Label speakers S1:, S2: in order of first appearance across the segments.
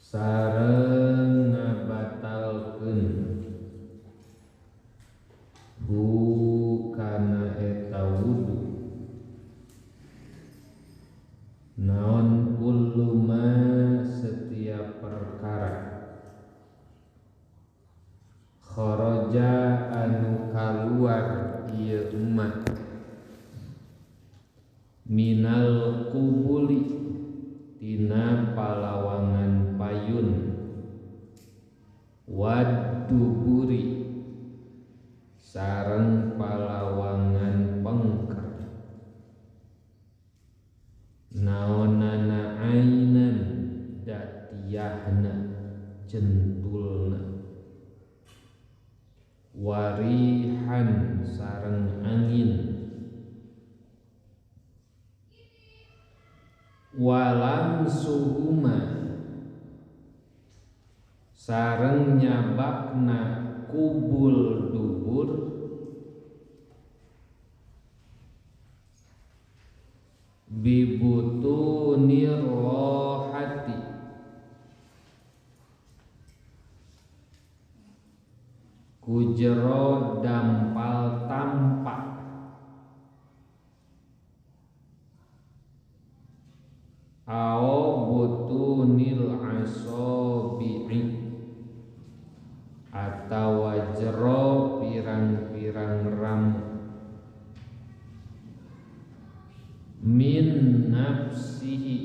S1: Sareng ngabatalkeun hu kana eta wudu naon kullu ma setiap perkara kharaja anu kaluar ieu umat minal qubuli tina palawangan payun waduburi sareng palawangan pengker naonana ainan datiyahna jentulna warihan sareng angin walang suhuma sareng nyabakna kubul dubur bibutunir rohati kujero dampal tampak au butunil asobi'i atawa jero pirang-pirang ramu min nafsihi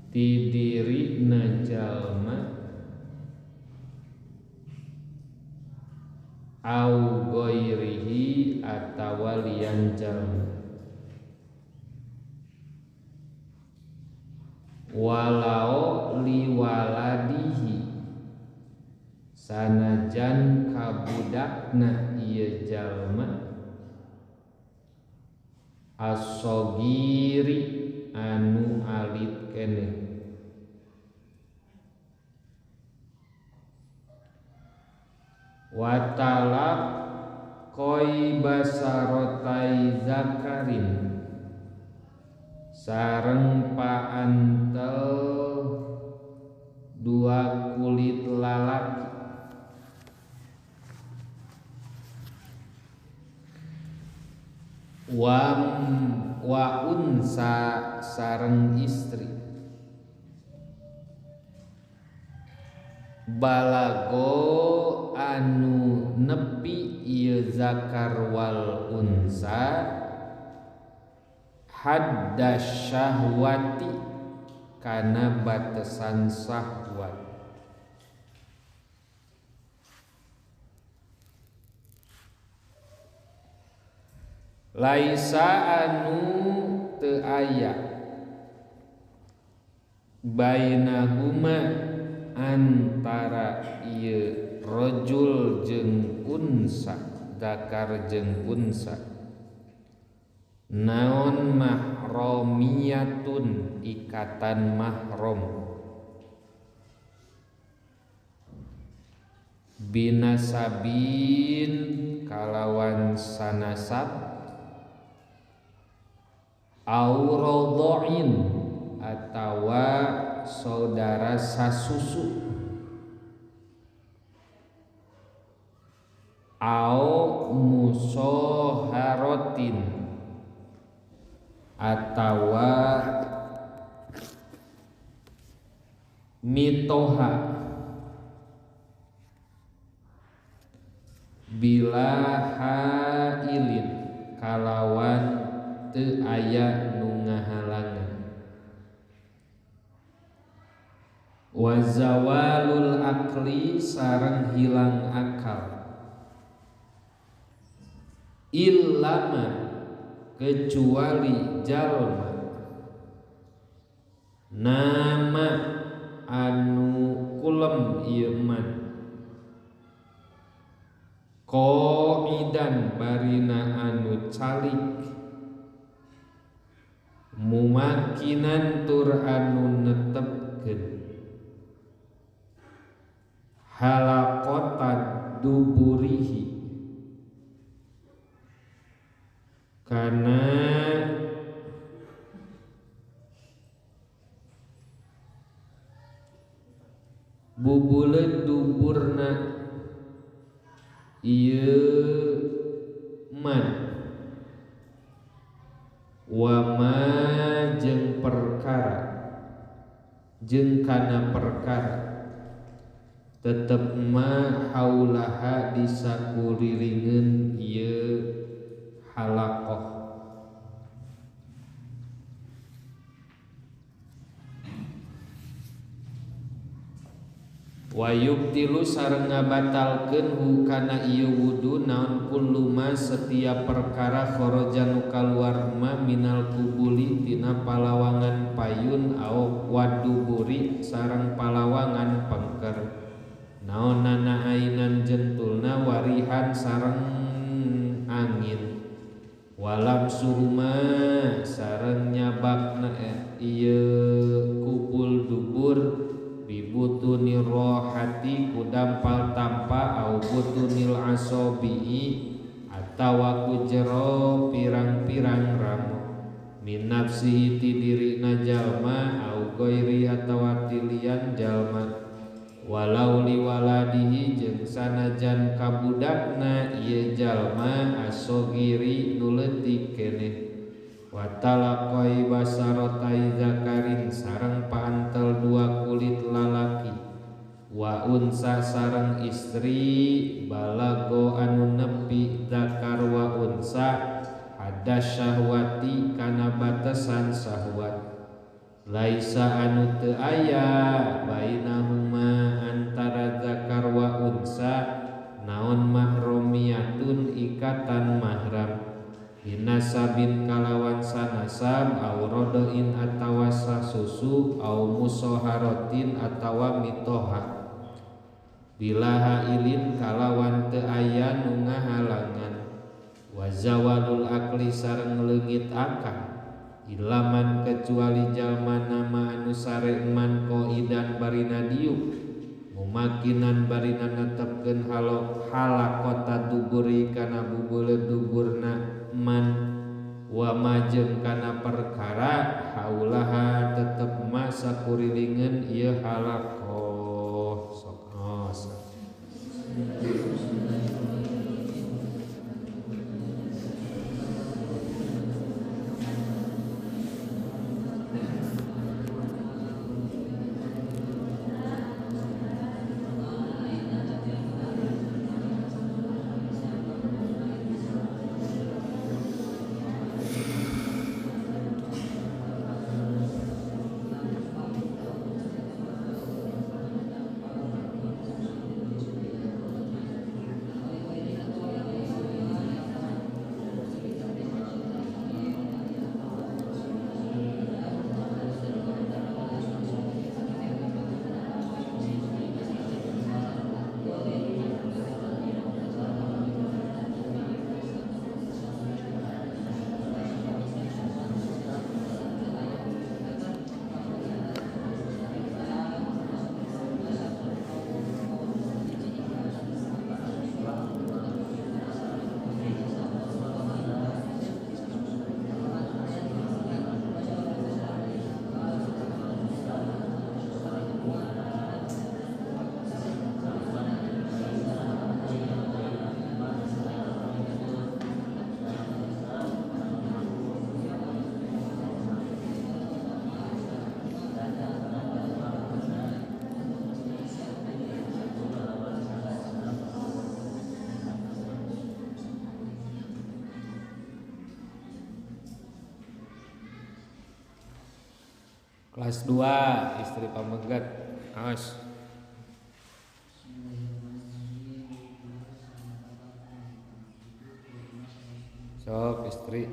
S1: ti dirina jalma au ghairihi atawa liyan jalma walau liwaladihi sanajan kabudakna ieu jalma as-sogiri anu alit keneh watalaq koi basarotai zakarin sareng paantel dua kulit lalaki wa unsa sareng istri balago anu nepi ieu zakar wal unsa hadda syahwati kana batesan syahwat laisa anu teu aya bainahuma antara ieu rajul jeung unsa zakar jeung unsa naon mahromiyatun ikatan mahrom binasabin kalawan sanasab au radha'in atawa saudara sasusu au musoharotin atawa mitoha bila hailin kalawan teu aya nu ngahalangan wa zawalul akli sareng hilang akal illama kecuali jalma nama anu kulem ieu man qaidan barina anu calik mumakinan tur anu netepkeun halaqata duburihi kana Bubuleud duburna ieu man wa ma jeung perkara jeung kana perkara tetep ma haulaha disakulilingeun ieu halaqah. Wa yubtilu sareng ngabatalkeun hu kana ieu wudu naon kullu ma setiap perkara kharaja nu kaluar ma minal kubuli tina palawangan payun au waduburi sareng palawangan pengker naonana ainan jentulna warihan sareng angin walam suhuma sareng nyabakna ieu kubul dubur bibutunir rohati kudampal tampa au butunil asobii atawa ku jero pirang-pirang ramo min nafsihi ti dirina jalma au ghairi atawa tilian jalma walau liwaladihi jeung sanajan kabudakna ieu jalma asogiri nu leutik keneh watalaqai basarotai zakarin sareng paantel dua kulit lalaki wa unsa sareng istri balago anu nepi zakar wa unsa ada syahwati kana batasan syahwat laisa anu teu aya bainahuma antara zakar wa unsa naon mahromiyatun ikatan mahram binasabin kalawan sanasab au rodoin atawa sasusu au musoharotin atawa mitoha bilaha ilin kalawan teu aya nu ngahalangan wa zawalul akli sareng leungit akal ilaman kecuali jalma nama anu sare man qaidan barina diuk mumakinan barina netepkeun halaqata duburi kana bubuleud duburna man wa majeng kana perkara haulaha tetep ma sakurilingeun ieu halaqah sok os. Kelas 2 istri pamegat. Awas. Sok istri.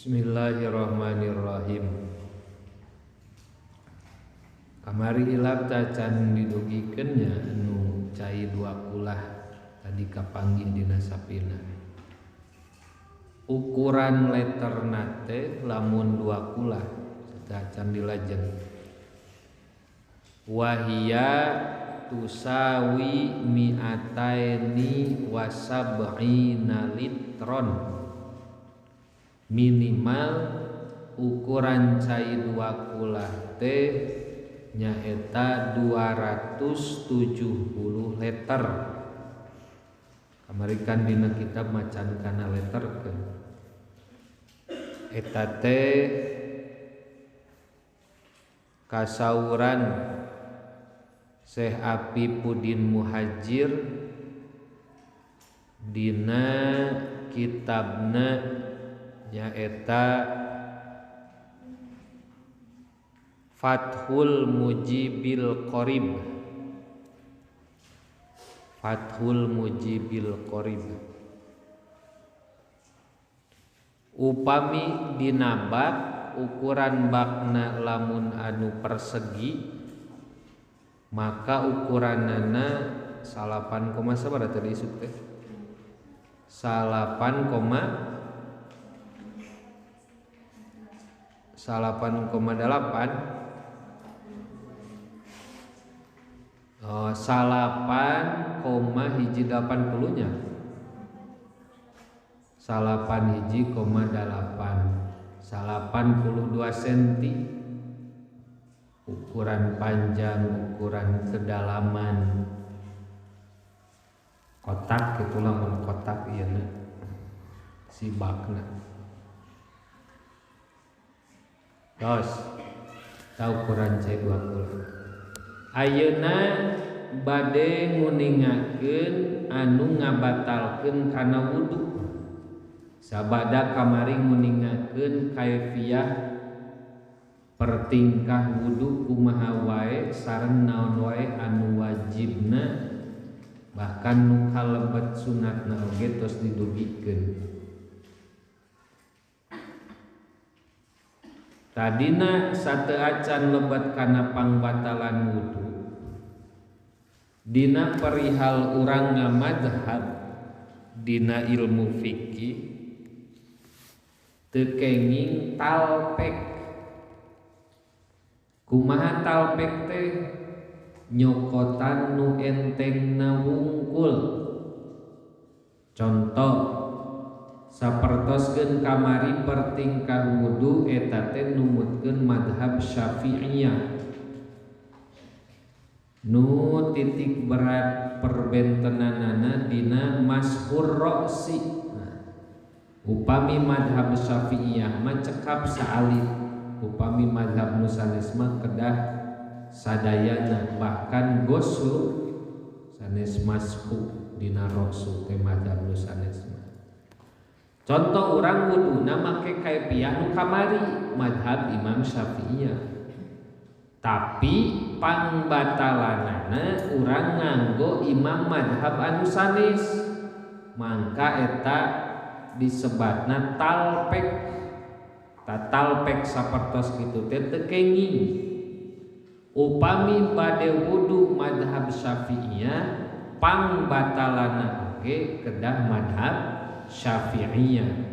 S1: Bismillahirrahmanirrahim. Kamari hilap cacan didugikeun nya nu cai dua kulah tadi kapanggih dina sapina. Ukuran letterna teh lamun dua kulah cacan dilajeng. Wahia tusawi mi'ataini wa sab'ina litron. Minimal ukuran cai dua kulah teh nyaeta 270 liter. Kamari kan dina kitab macan kana liter keun. Eta teh kasauran Syekh Afifuddin Muhajir dina kitabna nyaeta Fathul Mujibil Qorib. Fathul Mujibil Qorib. Upami dina bak ukuran bakna lamun anu persegi maka ukuranana 8, sabaraha tadi isuk teh? 8,8. Oh, 8,180 nya. 8,1,8 82 senti. Ukuran panjang, ukuran kedalaman kotak itu lamun kotak ieu na si bakna. Tos ta ukuran C20. Ayeuna bade nguningakeun anu ngabatalkeun kana wudu. Sabada kamari nguningakeun kaifiah pertingkah wudu kumaha wae sareng naon wae anu wajibna bahkan nu kalebet sunatna oge tos didugikeun. Tadina sateu acan lebet kana pangbatalan wudu dina perihal urang ngamadzhab dina ilmu fikih teu kenging talpek. Kumaha talpek teh nyokotan nu entengna wungkul. Contoh sapertoskeun kamari pertingkah wudu eta teh numutkeun madhab Syafi'iyah nu titik berat perbentenanana dina mashur roksi. Nah, upami madhab Syafi'iyah mah cekap saalit, upami madhab nu sanes mah kedah sadayana bahkan goslu sanes masku dina roksu teh madhab nu sanes mah. Contoh urang wuduna make kaifiah nu kamari madhab Imam Syafi'iyah, tapi pangbatalanana urang nganggo imam madhab anu sanes, mangka eta disebatna talpek. Talpek sapertos kitu teh teu kenging. Upami bade wudu madhab Syafi'iyah pangbatalana oge kedah madhab Syafi'iyah.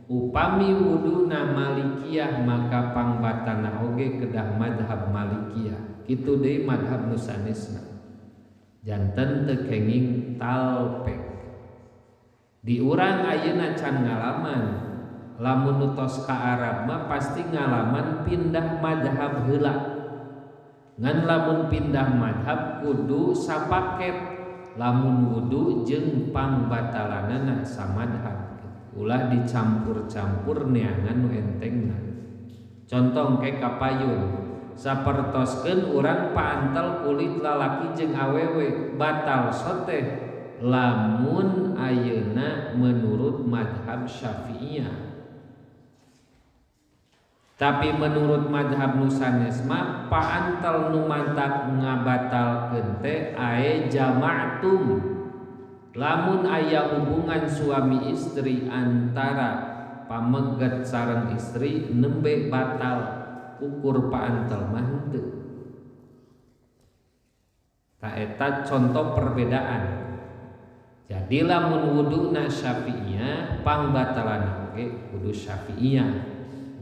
S1: Upami wuduna Malikiyah maka pangbatana oge kedah madhab Malikiyah. Kitu deui madhab nu sanesna. Janten teu kenging talpek. Di urang ayeuna can ngalaman. Lamun nu tos ka Arab mah pasti ngalaman pindah madhab heula. Ngan lamun pindah madhab kudu sapaket, lamun wudu jeung pangbatalanana samadhab. Ulah dicampur-campur neangan nu entengna. Contoh ke kapayun, sapertoskeun urang paantel kulit lalaki jeung awewe batal soteh lamun ayeuna menurut madhab Syafi'iyah. Tapi menurut madhab nu sanes mah paantel nu mantak ngabatalkeun teh ae jama'tum. Lamun aya hubungan suami istri antara pamegat sareng istri nembe batal ukur paantel mah henteu. Ta eta contoh perbedaan. Jadi lamun wuduna Syafi'iyah pangbatalan oge kudu Syafi'iyah,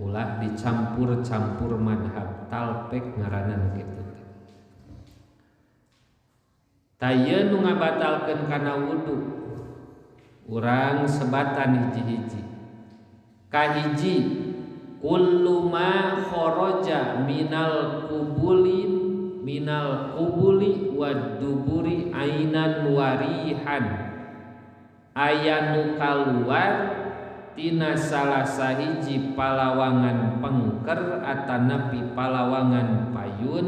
S1: ulah dicampur-campur madhab talpek ngaranna kitu. Tah nu ngabatalkeun kana wudu urang sebatan hiji-hiji. Kahiji kullu ma kharaja minal kubulin minal kubuli wad duburi ainan warihan, aya nu kaluar tina salah sahiji palawangan pengker atanapi palawangan payun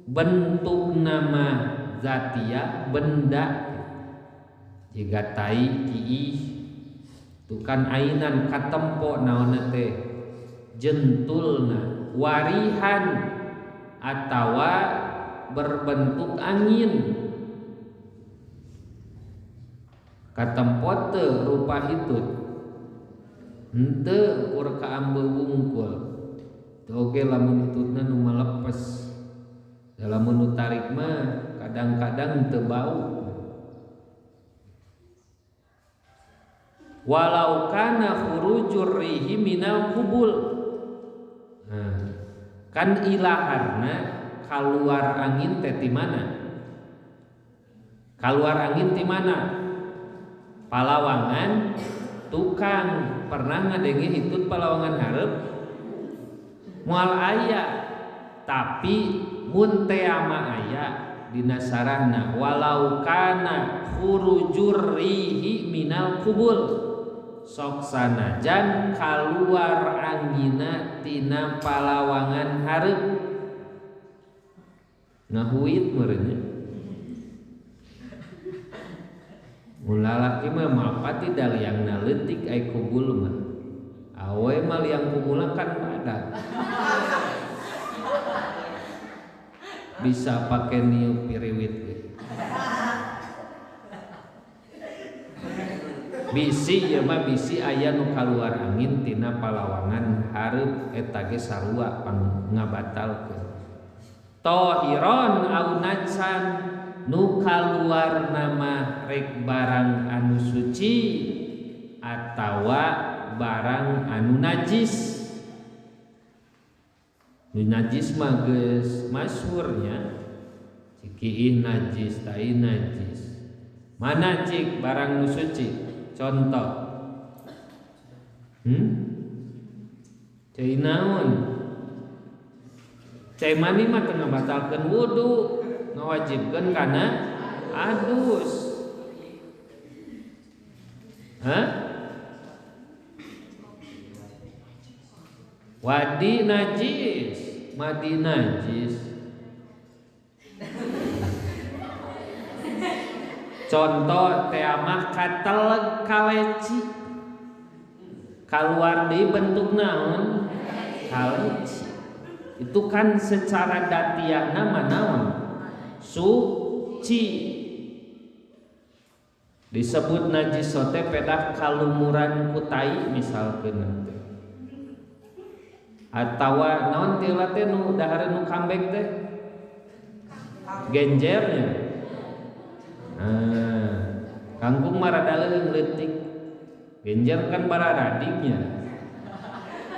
S1: bentuk nama zatia benda jiga tai kiih tukan ainan katempo naonna teh jentulna warihan atawa berbentuk angin katempo teu rupa hitut henteu ukur kaambeu wungkul teu oge lamun hitutna nu malepes lamun nu tarik mah kadang-kadang teu bau. Walau kana khurujur rihi minal kubul. Nah, kan ilaharna kaluar angin teh ti mana? Kaluar angin ti mana? Palawangan tukang pernah ngadenge hitut palawangan hareup moal aya, tapi mun teh ama aya dina sarahna walau kana khurujur rihi minal kubul sok sanajan kaluar angina tina palawangan hareup ngahuit meureunnya mun lalaki mah malpati da liangna leutik ai kubul mah awe mah liang kubulna kan badag bisa pakai niup piriwit gitu. Bisi ya mah bisi aya nu kaluar angin tina palawangan hareup eta ge sarua ngabatalkeun. Tohiron au najsan nu kaluar nama rek barang anu suci atawa barang anu najis. Nu najis mah geus masyhurnya cikiih najis, tai najis. Mana cik barang nu suci? Contoh. Cai naon? Cai mani mah teu ngabatalkeun wudu, ngawajibkeun kana adus. Hah? Wadi najis, madi najis. Contoh teamah kateleg kaleci. Kaluar deui bentuk naon? Kaleci. Itu kan secara datiahna mah naon? Suci. Disebut najis sote pedah kalumuran ku tai misalkeun teh. Atawa naon teh teh nu dahareun nu kambek teh? Genjernya. Nah, kangkung mah rada leuleung leutik. Genjer kan bararadingnya.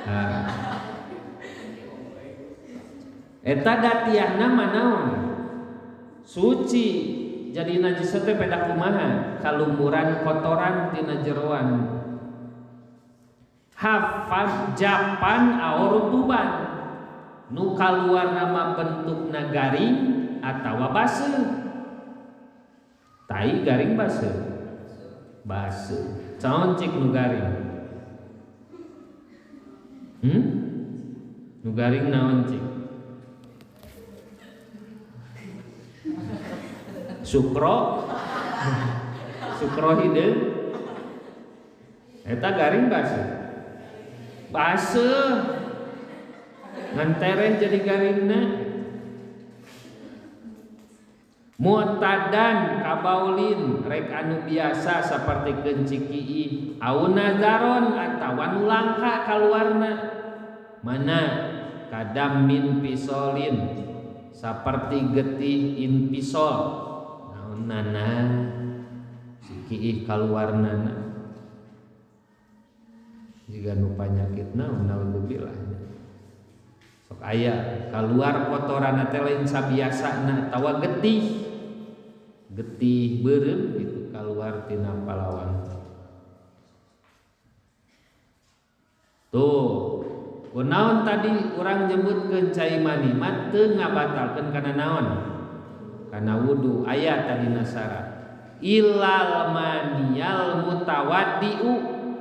S1: Nah. Eta datiahna mah naon? Suci. Jadi najis teh pedah kumaha? Kalumuran kotoran tina jeroan. Hafaz japan aurutuban nu kaluar nama bentukna garing atawa baseuh. Tai garing baseuh. Baseuh. Caon cik nu garing? Nu garing naon cik? Sukro. Sukro hideung. Eta garing baseuh. Baseuh. Ngan tereh jadi garingna. Mu'tadan kabaulin rek anu biasa saperti kenciki Au nazaron atawa nu langka kaluarna mana kadam min pisolin saperti getih inpisol naon nana sikiih kaluarnana jiga nu panyakit naon naudzubillah sok aya kaluar kotoran teh lain sabiasana atawa getih getih beureum gitu kaluar tina palawang tuh. Kunaon tadi urang nyebutkeun cai mani mah teu ngabatalkeun kana naon? Kana wudu aya tadi nasara. Ilal maniyal mutawaddiu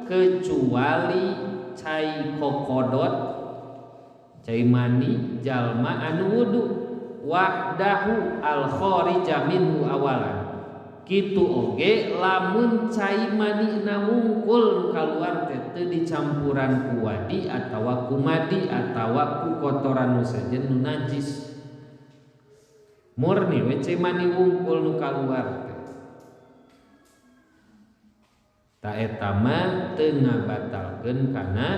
S1: kecuali cai kokodot cai mani jalma anu wudu wahdahu al kharija minhu awalan. Kitu oge lamun cai mani na wungkul kaluar teh teu dicampuran ku wadi atawa ku madi atawa ku kotoran nu sejen nu najis. Murni we cai mani wungkul nu kaluar teh. Ta eta mah teu ngabatalkeun kana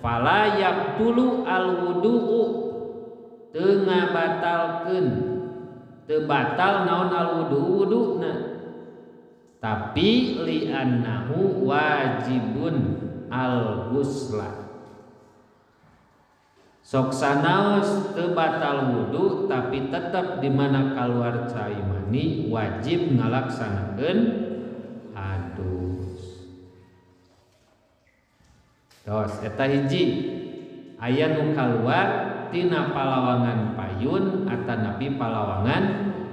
S1: fala yaqtulu al wudu'u teu ngabatalkeun teu batal naon al wudu wuduna tapi li'annahu wajibun al ghusla sok sanaos teu batal wudu tapi tetap di mana kaluar cai mani wajib ngalaksanakeun adus. Tos eta hiji aya nu kaluar tina palawangan payun atanapi palawangan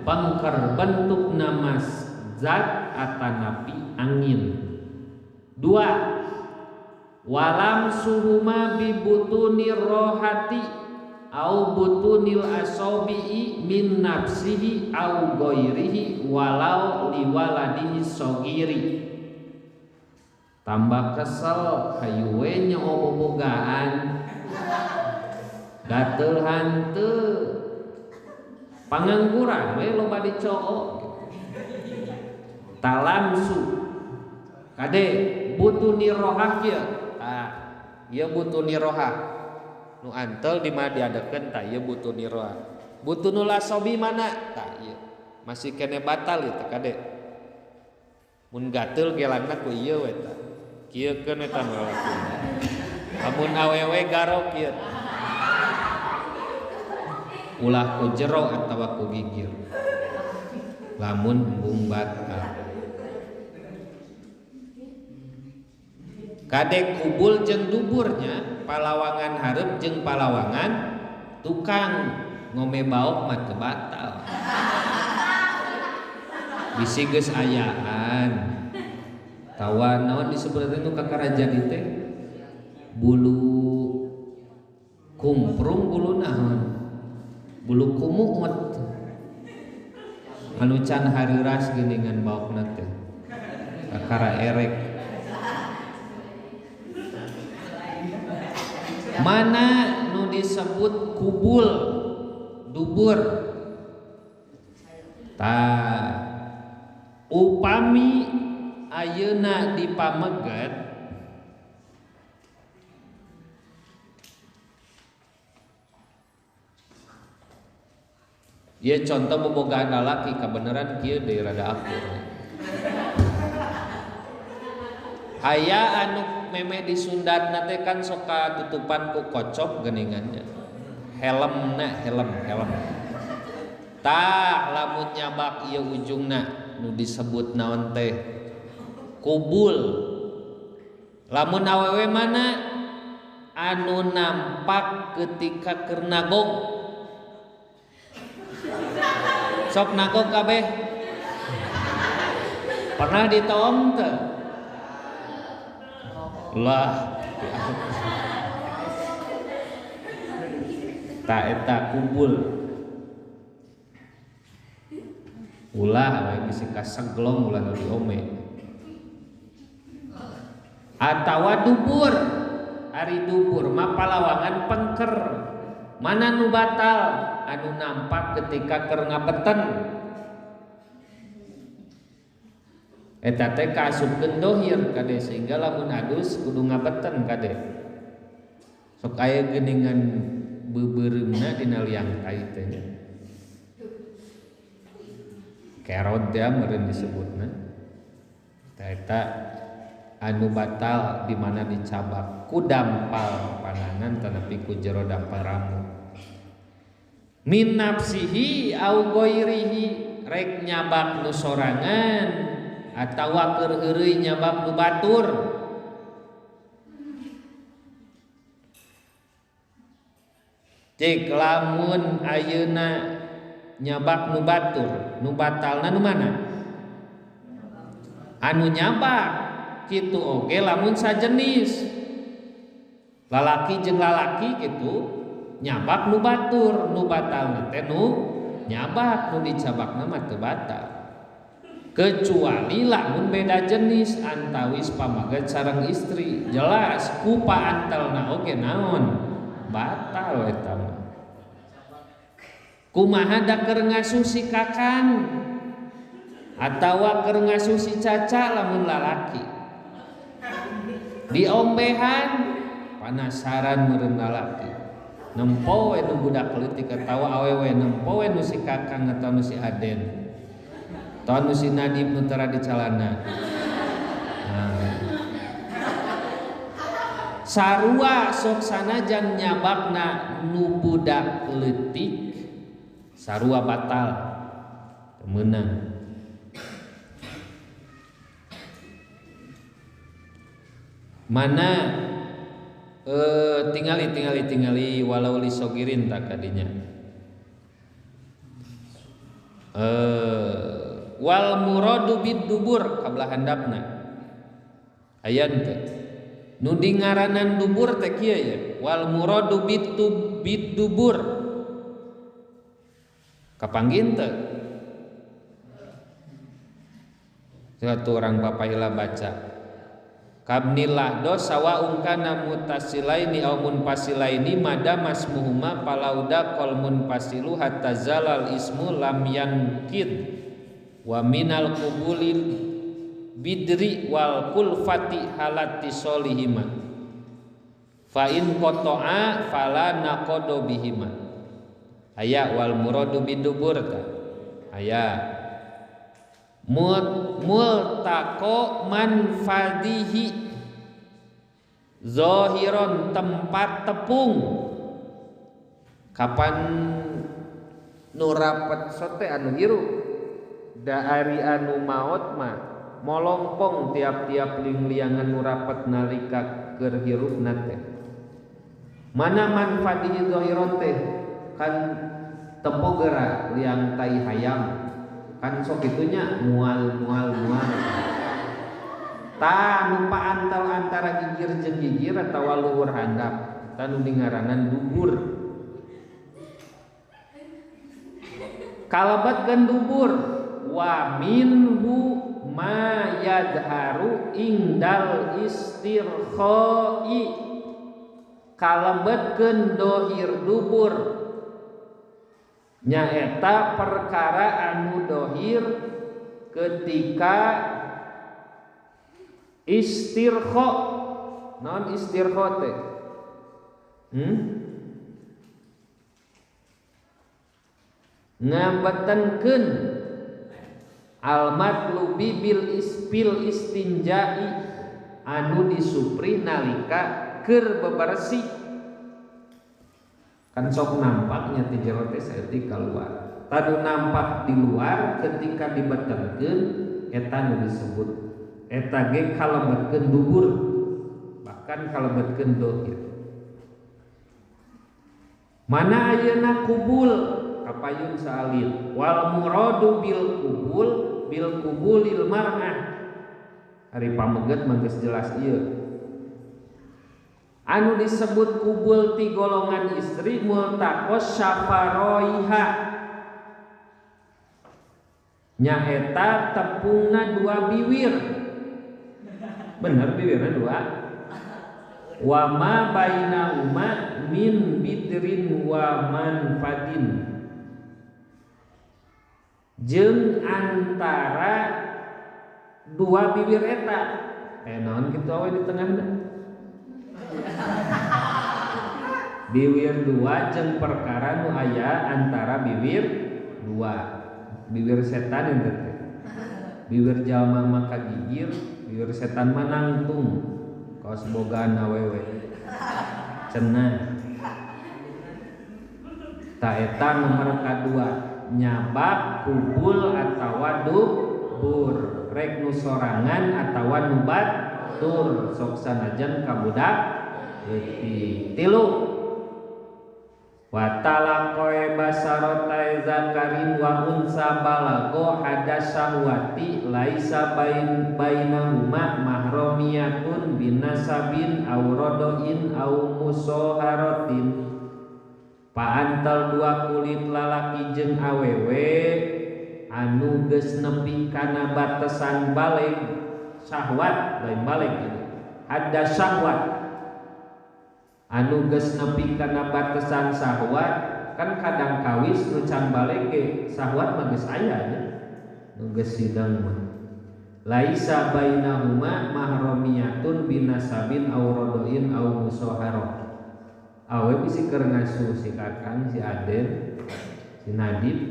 S1: pengker bentuk nama zat atanapi angin. Dua, walam suhuma bibutunir rohati au butunil asobi'i min nafsihi au goirihi walau liwaladihi sogiri. Tambah kesel hayu we nyobobogaan gatel hanteu pangangguran we loba dicook talamsu kade butuh nirohah kieu tah ieu butuh nirohah nu antel di mana diadekeun tah ieu butuh nirohah butuh nu lasobi mana tah ieu masih kene batal ieu teh kade mun gatel gelangna ku ieu we tah kieu keun eta nu lalakuna lamun awewe garok ieu ulah ku jero atawa ku gigir lamun embung batal. Kade kubul jeung duburnya palawangan hareup jeung palawangan tukang ngome baok mah teu batal bisi geus ayaan tawa naon disebut teh nu kakara jadi teh bulu kumprung bulu naon bulu kumuut anu can hareuras geuningan baokna teh kakara erek. Mana nu disebut kubul dubur tah upami ayeuna dipameget ieu contoh bobogaan lalaki kabeneran kieu deui rada akur. Aya anu memeh disundatna teh kan sok katutupan ku kocop geuningannya. Helmna helm helm. Tah lamun nyabak ieu ujungna nu disebut naon teh kubul. Lamun awewe mana anu nampak ketika keur nagog. Sok nagog kabeh. Pernah ditoong teu? Lah. Ta eta kubul. Ulah we bisi kaseglong ulah nu diome. Atawa dubur. Ari dubur mah palawangan pengker. Mana nu batal? Anu nampak ketika keur ngabeten. Eta teh kaasupkeun dohir kade sehingga lamun adus kudu ngabeten kade. Sok aya geuningan beubeureumeuna dina liang tai teh nya. Kerod ya meureun disebutna. Eta anu batal di mana dicabak ku dampal panangan tetapi ku jero dampal rambut. Min nafsihi au ghairihi rek nyabak nu sorangan atawa keur heureuy nyabak nu batur. Cek lamun ayeuna nyabak nu batur, nu batalna nu mana? Anu nyabak kitu oge lamun sajenis. Lalaki jeung lalaki kitu nyabak nu batur, nu batalna teh nu nyabak, nu dicabakna mah teu batal. Kecuali lamun beda jenis antawis pamaget sareng istri, jelas ku paantelna oge naon batal eta mah. Kumaha da keur ngasuh si kakang atawa keur ngasuh si caca lamun lalaki diombehan panasaran meureun lalaki nempo we nu budak leutik atawa awewe nempo we nu si kakang atawa nu si aden atawa nu si Nadib nu tara di calana. Nah. Sarua sok sanajan nyabakna nu budak leutik sarua batal temenang. Mana tingali walau lisogirin tak kadinya. Wal muradu bid dubur kablah handapna. Ayan teh. Nu dingaranan dubur teh kieu ya. Wal muradu bid dubur. Kapanggin teh. Satu orang papaila baca. Kabnillah do sawa ungkana mutasilaini aw munfasilaini mada masmuhuma palauda qol munfasilu hatta zalal ismu lam yankid wa minal qubulil bidri wal kulfati halati solihima fa in qata'a fala naqadu bihima. Aya wal muradu bidubur ta aya multaqo manfadihi zahiron tempat tepung kapan nu rapet sote anu hirup da ari anu maot mah molongpong tiap-tiap lingliangan nu rapet nalika keur hirupna teh mana manfadihi zahiron teh kan tempo geura liang tai hayam kan sok itunya mual ta nu paantel antara gigir jeung gigir atawa luhur handap ta nu dingaranan dubur kalebetkeun dubur wa minhu ma yadharu indal istirkhai kalebetkeun dohir dubur nyaeta perkara anu dohir ketika istirkho. Non istirkho teh ngabetenkeun al matlubi bil ispil istinjai anu disupri nalika keur bebersih kan sok nampaknya ti jero teh saeutik keluar. Tadu nampak di luar ketika dibetengkeun eta nu disebut eta ge kalebetkeun dubur bahkan kalebetkeun dohir. Mana ayeuna kubul kapayun saalit wal muradu bil kubul bil kubulil mar'ah. Ari pameget mah geus jelas ieu. Anu disebut kubul ti golongan istri multaqos syafaroiha nyaeta tepungna dua biwir. Bener biwirna dua. Wa ma bainahuma min bidrin wa manfadin jeung antara dua bibir eta naon kitu awe di tengahna bibir dua jeung perkara nu aya antara bibir dua bibir setan itu teh bibir jalma mah kagigir bibir setan mah nangtung kaos bogaan awewe cenah ta eta nomor kadua nyabak kubul atawa dubur rek nu sorangan atawa nu batur sok sanajan ka budak leutik tilu wa talaqai basarotai zakarin wa unsa balago hadas syahwati laisa bainahuma mahromiyatun binasabin aw rodoin aw musoharotin paantel dua kulit lalaki jeung awewe anu geus nepi kana batasan baleg syahwat lain baleg ini hadas syahwat anu geus nepi kana batasan syahwat kan kadang kawis nu can baleg ge syahwat mah geus aya nya nu geus sidang mah laisa bainahuma mahromiyatun binasabin aw rodoin aw musoharoh awe bisi keur ngasuh si Kakang si Aden si Nadib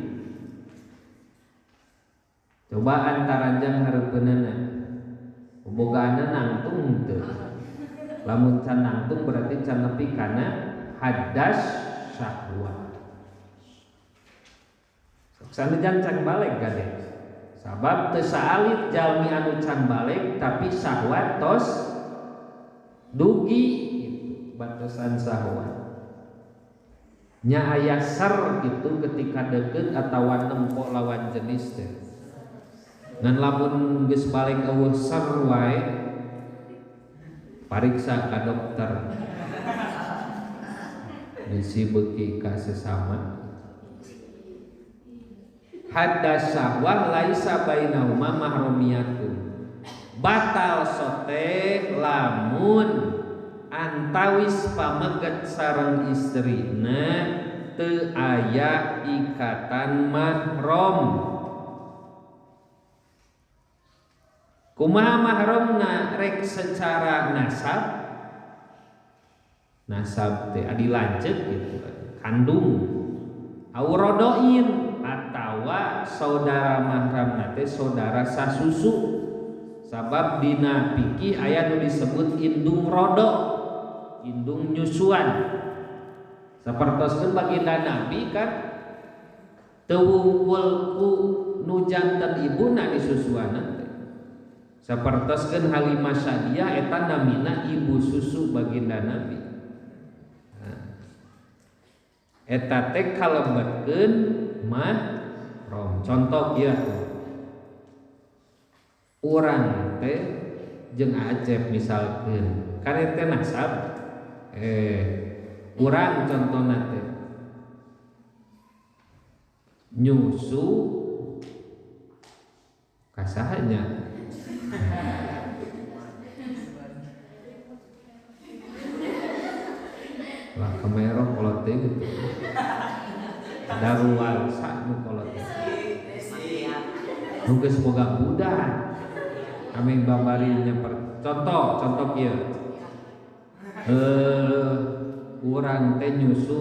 S1: cobaan taranjang hareupeunana bogaana nangtung teu lamun can nangtung berarti can nepi kana hadas syahwat sok sanajan can baleg kade sabab teu saalit jalmi anu can baleg tapi syahwat tos dugi batasan syahwat nya aya sar gitu ketika deket atawa nempok lawan jenis teh ngan lamun geus balik eueuh sar wae pariksa ka dokter bisi beuki ka sesama hadas syahwah laisa bainahuma mahromiyatun batal sote lamun antawis pameget sareng istrina teu aya ikatan mahram. Kumaha mahramna rek secara nasab nasab teh adi lanceuk gitu kandung au rodoin atawa saudara mahramna teh saudara sasusu sabab dina fikih aya nu disebut indung rodo indung nyusuan sapertoskeun baginda Nabi kan teu wungkul ku nu janten ibuna disusuanna teh sapertoskeun Halimah Sa'diyah eta namina ibu susu baginda Nabi nah, eta teh kalebetkeun mahram contoh ieu urang teh jeung Acep misalkeun kan eta nasab urang contohna teh nyusu kasahnya lah kemeroh kolot teh gitu daruwarsa nu kolot teh nu geus boga budak kami babari nyeper contoh kieu urang teh nyusu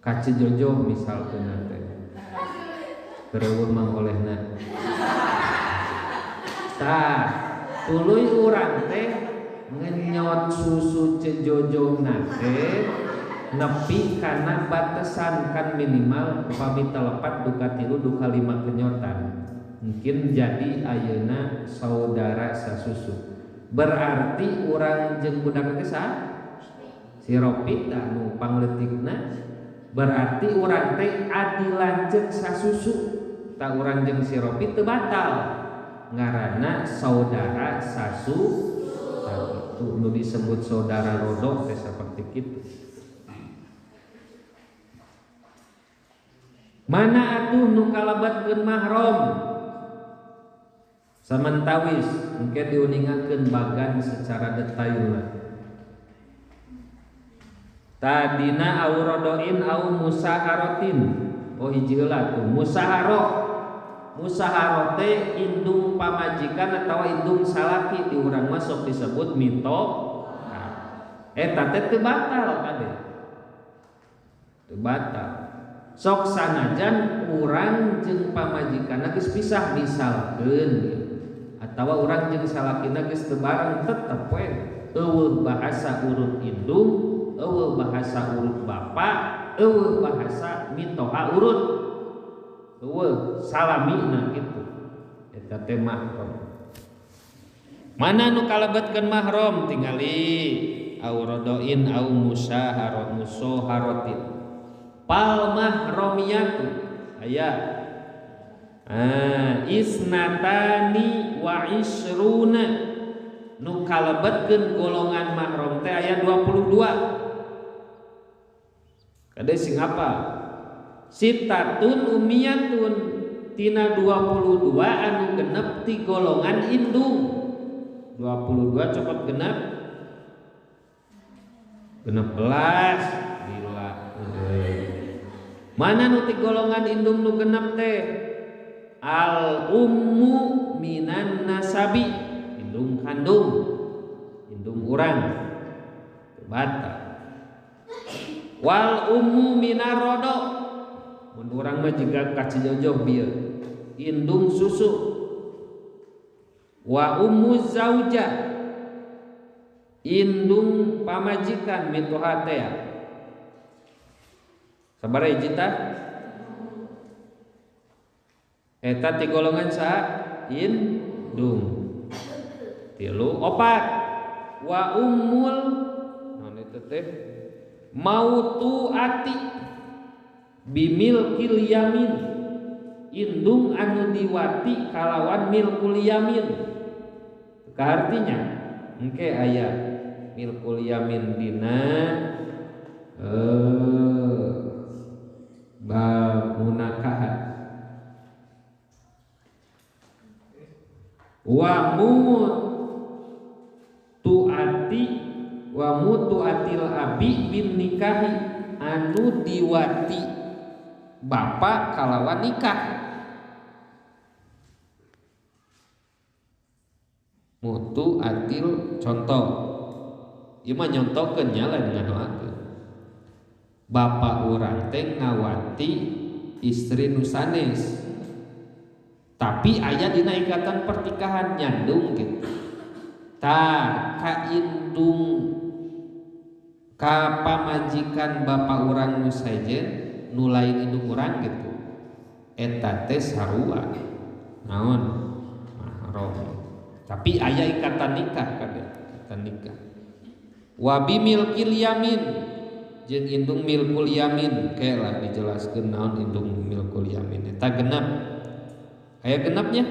S1: ka Cijojo misalkeun teh keur mang olehna tah tuluy urang teh ngenyot susu Cijojona teh nepi kana batasan kan minimal upami telepat duka 3 duka 5 kenyotan mungkin jadi ayeuna saudara sasusu berarti urang jeung budak teh saha si Ropi anu pangleutikna berarti urang teh adi lanceuk sasusu ta urang jeung si Ropi teu batal ngaranna saudara sasu itu nu disebut saudara rodok teh saperti kitu. Mana atuh nu kalabatkeun mahram Samantawis mungkin diuningakeun bagan secara detailna. Tadina au rodoin au musaharotin. Oh hiji heula tuh musaharo. Musaharoh teh indung pamajikan atau indung salaki di urang masuk disebut mitoha. Eta teh teu batal kade. Teu batal. Sok sanajan urang jeung pamajikanna geus pisah misalkeun atawa urang jeung salakina geus teu bareng tetep we eueuh bahasa urut indung, eueuh bahasa urut bapak, eueuh bahasa mitoha urut. Eueuh salamina kitu. Eta teh mahram. Mana nu kalebetkeun mahram tingali au rodoin au musaharat musoharotin. Pal mahromiyatu aya isnatani wa isruna nu kalebetkeun golongan mahram teh aya 22. Kade sing hafal. Sitatun umiyatun tina 22 anu genep ti golongan indung. 22 cokot genep 16 gila. Mana nu ti golongan indung nu genep teh? Al ummu minan nasabi, indung kandung, indung urang batal. Wal ummu minar rodo, mun urang mah jiga kacijojoh bieu, indung susu. Wa ummu zaujah, indung pamajikan mitoha teh. Sabaraha hiji tah? Eta ti golongan saha? Indung. Tilu opat. Wa ummul naon eta teh? Mautuati bimilkil yamin, indung anu diwati kalawan milkul yamin. Kaartinya engke aya milkul yamin dina bab munakahat. Wa mutuati wa mutuatil abi bin nikahi, anu diwati bapak kalawan nikah. Mutu atil contoh ieu mah nyontokeun nya lain ngadoakeun. Bapak urang teh ngawati istri nu sanes, tapi aya dina ikatan pernikahan nyandung gitu. Tah kaindung ka pamajikan bapak urang nu sejen nu lain indung urang gitu, eta teh sarua naon mahram, tapi aya ikatan nikah kade, ikatan nikah. Wa bi milkil yamin, jeung indung milkul yamin, kayak lah dijelaskeun naon indung milkul yamin eta genep. Aya genepnya?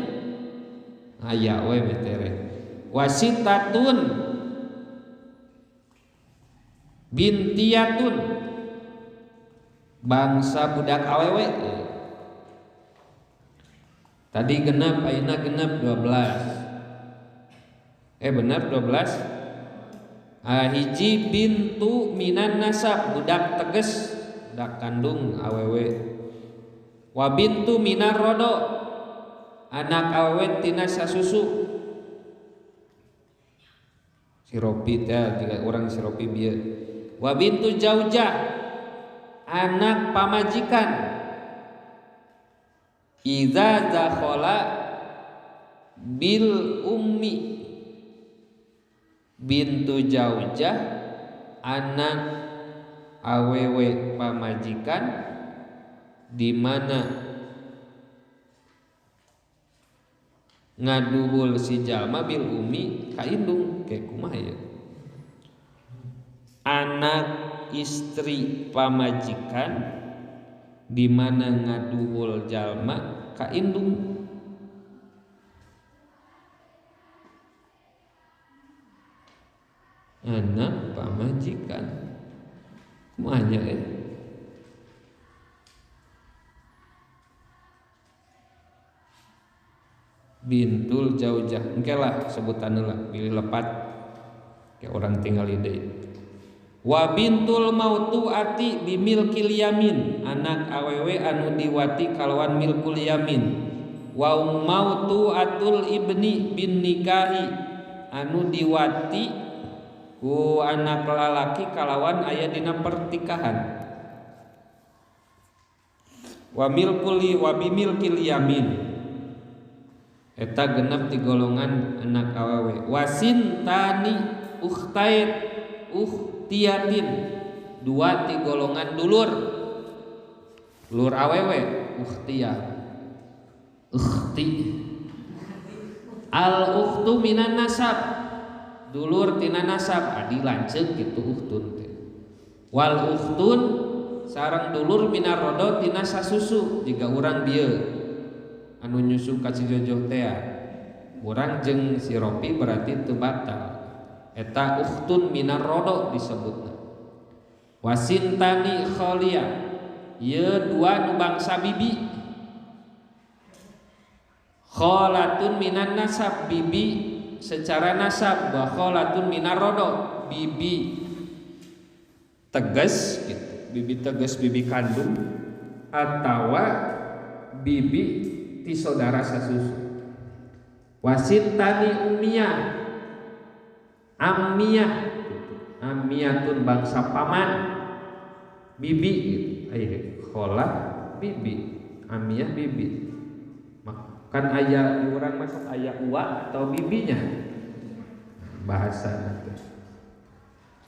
S1: Aya we metere. Wasitatun bintiyatun, bangsa budak awewe. Tadi genep, ayeuna genep 12. Benar 12. Hiji bintu minan nasab, budak teges, budak kandung awewe. Wa bintu minar rodo, anak awewe tina sasusu. Siropi teh jika orang siropi bieu. Wa bintu jaujah, anak pamajikan. Iza dakhala bil ummi, bintu jaujah anak awewe pamajikan di mana ngaduhul si jalma bil ummi ka indung kayak kumaha ya. Anak istri pamajikan di mana ngaduhul jalma ka indung. Anak pamajikan kumaha ya? Bintul jaujah, engke lah sebutanna lah pilih lepat kayak orang tinggal ide. Wa bintul mautuati bimilkil yamin, anak awewe anu diwati kalawan milkul yamin. Wa mautu atul ibni bin nikahi anu diwati ku anak lalaki kalawan aya dina pertikahan. Wa milkuli wa bimilkil yamin eta genep di golongan anak awewe. Wasintani ukhtait ukhtiyatin dua di golongan dulur dulur awewe ukhtiyah ukhti al ukhtu minan nasab dulur tina nasab adi lanceuk kitu ukhtun teh. Wal ukhtun sareng dulur minar rodo tina sasusu jika urang bieu anu nyusu ka si Jojo tea urang jeung si Ropi berarti teu batal eta ukhtun minar rodo disebutna. Wasintani kholia ieu dua nu bangsa bibi kholatun minan nasab bibi secara nasab wa kholatun minar rodo bibi tegas gitu, bibi tegas bibi kandung atawa bibi ti saudara sasusu. Wasintani ummiyah ammiyah gitu. Ammiyatun bangsa paman bibi gitu. Ayo kholah bibi ammiyah bibi kan ayah di orang masuk ayah uwa atau bibinya bahasa nanti.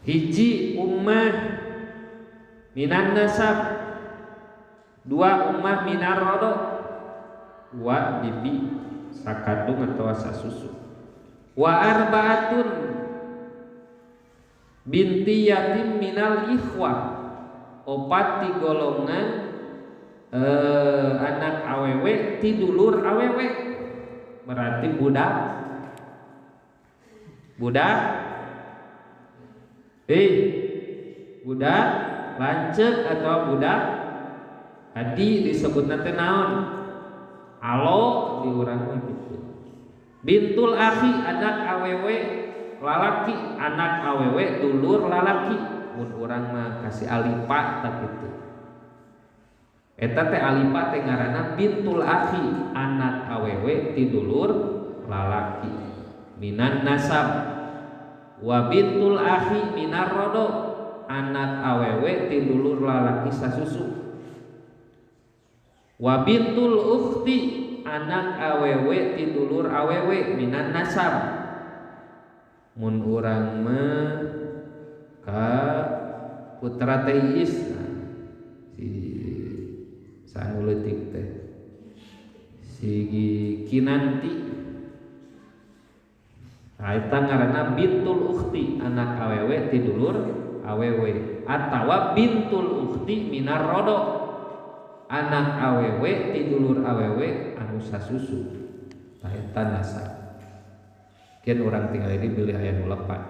S1: Hiji ummah minan nasab dua ummah minar rodo wa bibi sakandung atau sasusu. Wa arbaatun binti yatim minal ikhwah opat di golongan anak awewe ti dulur awewe berarti budak budak budak lanceuk atau budak adi disebutna teh naon alo di urang mah kitu. Bintul akhi anak awewe lalaki anak awewe dulur lalaki mun urang mah kasih alipa tak kitu. Eta teh alipa teh ngaranna bintul akhi anak awewe ti dulur lalaki minan nasab. Wa bintul akhi minar rodo anak awewe ti dulur lalaki sasusu. Wa bintul ukhti anak awewe ti dulur awewe minan nasab. Mun urang mah ka putra teh Iis si sanu leutik teh si Kinanti. Nah, eta ngaranna bintul ukhti anak awewe ti dulur awewe atawa bintul ukhti minar rodo anak awewe ti dulur awewe anu sasusu. Tah eta nasab. Kieu urang tinggal ini bilih aya nu lepat.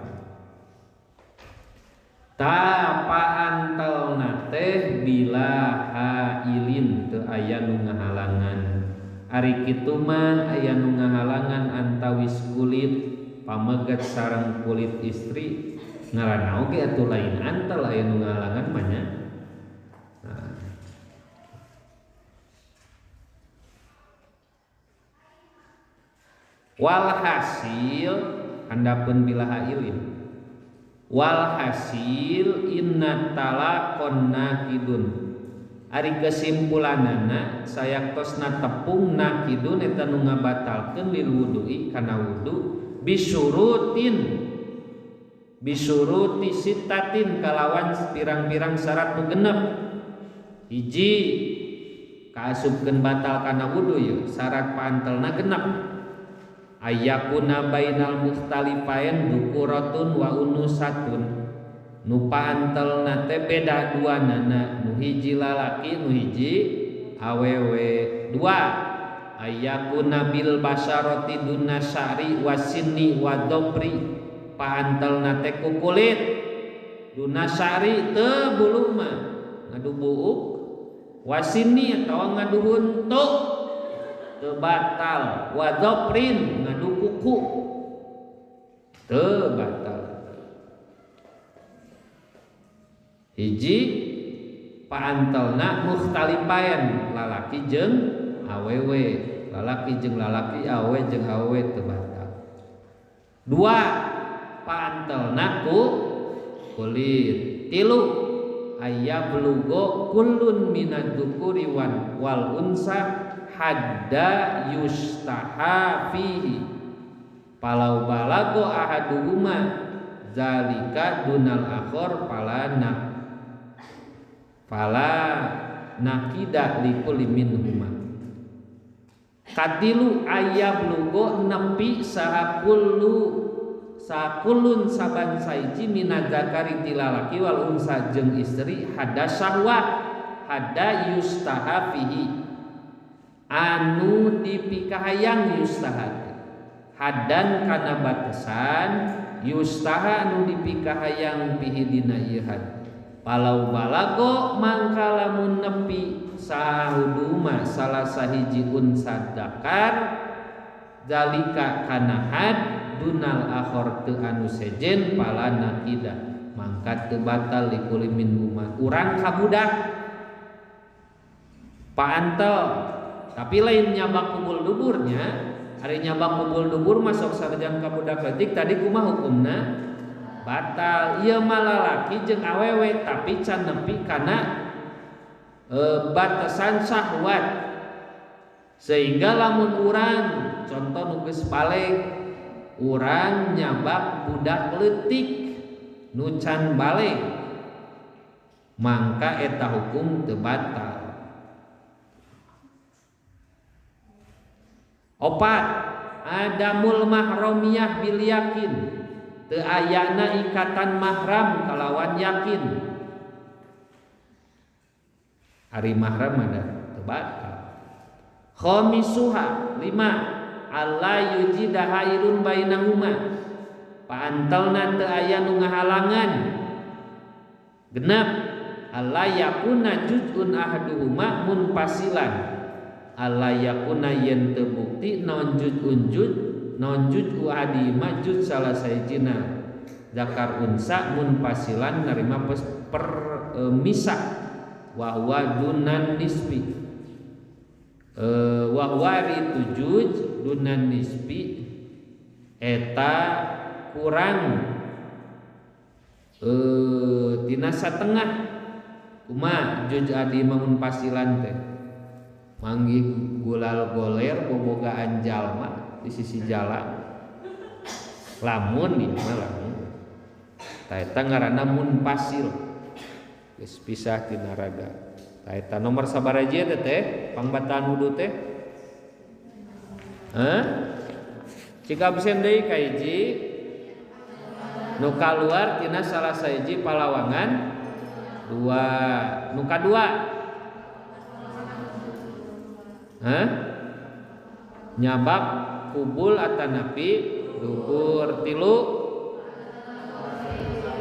S1: Ta paantelna teh bila hailin teu aya nu ngahalangan. Ari kitu mah aya nu ngahalangan antawis kulit pamegat sareng kulit istri ngaranna oge atuh lain antel aya nu ngahalangan mah nya. Nah. Walhasil handapeun bila hailin. Walhasil inna talaqon nakidun ari kesimpulanana sayaktosna tepung nakidun eta nu ngabatalkeun lil wudu'i kana wudu bisurutin bisuruti sitatin kalawan pirang-pirang syarat nu genep. Hiji kaasupkeun batal kana wudu yeuh syarat paantelna genep ayakuna bainal mukhtalifain dukuratun wa unusatun nu paantelna teh beda duanana nu hiji lalaki nu hiji awewe. Dua ayakuna bil basarati duna sya'ri wasinni wa dhafri paantelna teh ku kulit duna sya'ri teu bulu mah ngadu buuk wasinni atawa ngadu huntu teu batal wa dhafrin ngadu kuku teu batal. Hiji paantelna mukhtalifain lalaki jeung awewe lalaki jeung lalaki awewe jeung awewe teu batal. Dua paantelna ku kulit. Tilu aya belugo kullun minad dzukuri wal unsa hadda yustaha fihi palau balago ahaduhuma zalika dunal akhor palana fala nakida likulli minhuma. Katilu aya belugo nepi saha kullu sakulun saban saiji minadzakari tilalaki wal unsa jeung istri hada syahwat hada yustaha fihi anu dipikahayang yustaha hadan kana batasan yustaha anu dipikahayang fihi dina ieu had palau balago mangka lamun nepi sahuduma salah sahiji unsa dakar zalika kana had dunal akhor teu anu sejen pala nakida mangka teu batal likuli minhuma. Urang ka budak paantel tapi lain nyabak kubul duburnya. Ari nyabak kubul dubur masuk sarjan ka budak leutik tadi kumaha hukumna batal. Ieu mah lalaki jeung awewe tapi can nepi kana batasan syahwat sehingga lamun urang contoh nu geus baleg urang nyabak budak leutik nu can baleg mangka eta hukum teu batal. Opat adamul mahramiyah bil yakin teu ayana ikatan mahram kalawan yakin. Ari mahram ada teu batal. Khamisuha lima alla yujida hairun bainahuma paantelna teu aya nu ngahalangan. Genep alla yakuna juz'un ahaduhuma munfasilan alla yakuna yen teu bukti naon juz'un juz naon juz'u adima juz salah sahijina zakar unsa munfasilan narima per misah wa huwa dunan nisbi wa huwa tujuj dunan nisbi eta kurang tina satengah kumaha juj adi mangun pasilan teh manggih gulal goler bobogaan jalma di sisi jalan lamun ieu mah lamun ta eta ngaranna munfasil geus pisah tina raga. Ta eta nomor sabaraha teh teh pangbataan wudu teh? Hah? Cik absen deui ka hiji nu kaluar tina salah sahiji palawangan dua nu kadua. Hah? Nyabak kubul atanapi dubur. Tilu